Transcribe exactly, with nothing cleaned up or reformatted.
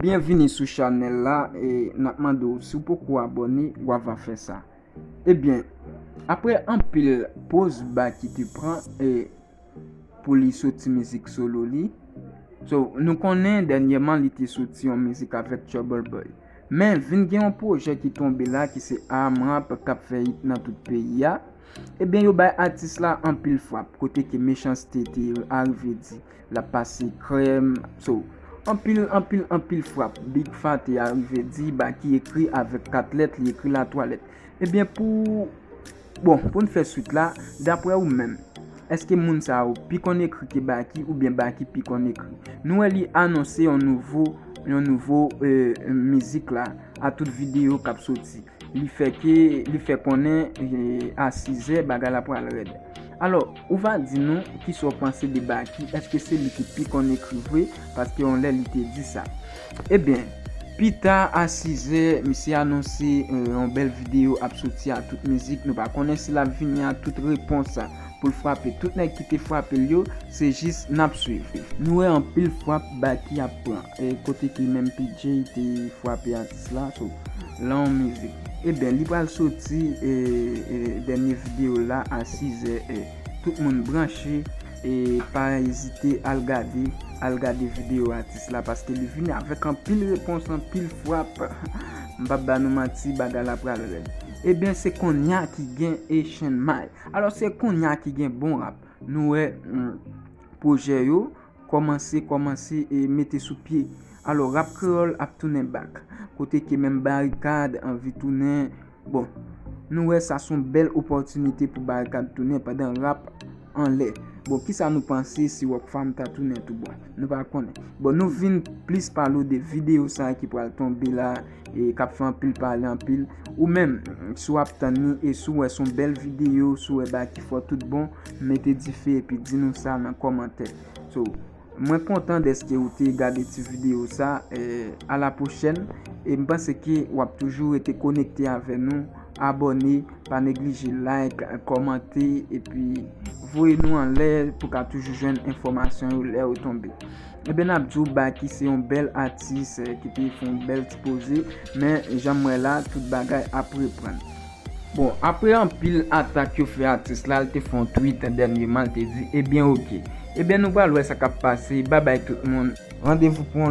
Byenvini sou chanèl la, e n ap mande w, si w poko abòne, w ava fè sa. Ebyen, apre anpil poz Baky te pran, e pou li soti mizik solo li. So, nou konnen dènyèman li te soti yon mizik avèk Trouble Boy. Men vin gen yon pwojè ki tonbe la ki se Amrap k ap fè hit nan tout peyi a. Ebyen yo bay atis la anpil frap kote ke Mechanste te arive di l ap pase krèm. So, anpil, anpil, anpil frap. Big Fa te arive di Baky ekri avèk kat lèt, li ekri la twa lèt. Ebyen pou, bon, pou n fè swit la, daprè ou menm, èske moun sa yo pi konn ekri ke Baky oubyen Baky pi konn ekri? Nou wè li anonse yon nouvo, yon nouvo e, mizik la a tout videyo k ap soti. Li fè ke, li fè konnen e, a sizè bagay la pral rèd. Alò, ou va di nou kisa w panse de Baky, èske se li ki pi konn ekri vre? Paske yon lè li te di sa. Ebyen, pita a sizè, misye anonse e, yon bèl videyo ap soti a tout mizik. Nou pa konnen si l ap vini a tout repons pou l frape tout nèg ki te frape l yo. Se jis n ap swiv. Nou wè anpil frap Baky ap pran e, kote ki menm P J te frape atis la. So, lan yon mizik. Ebyen, li pral soti e, e, dènye videyo la a sizè e. Tout moun branche e pa ezite al gade, al gade videyo atis la paske li vini avèk anpil repons, anpil frap. M p ap ba nou manti, bagay la pral rèd. Ebyen, se konnya ki gen Asian May. Alò, se konnya ki gen bon rap. Nou wè mm, pwojè yo kòmanse, kòmanse e mete sou pye. Alò, rap kreyòl ap tounen back. Kote ke menm Barikad anvi tounen. Bon, nou wè sa se yon bèl opòtinite pou Barikad tounen pandan rap anlè. Bon, kisa nou panse si Rockfam ta tounen tou bon? Nou pa konnen. Bon, nou vin plis pale w de videyo sa ki pral tonbe la e k ap fè anpil pale anpil. Ou menm, si w ap tann li e si w wè se yon bèl videyo, si w wè Baky fò tout bon, mete dife epi di nou sa nan kòmantè. So, mwen kontan dèske ou te gade ti videyo sa. E, a la pwochèn. E m panse ke w ap toujou rete konekte avè nou. Abòne, pa neglije like, kòmante, epi voye nou anlè pou ka toujou jwenn enfòmasyon yo lè yo tonbe. Ebyen, n ap di w Baky se yon bèl atis e, ki te fè yon bèl ti poze, men jan m wè la, tout bagay ap reprann. Bon, apre anpil atak yo fè atis la, l te fè yon tweet dènyèman, l te di, ebyen oke. Ebyen nou pral wè sa k ap pase, babay tout moun. Randevou pou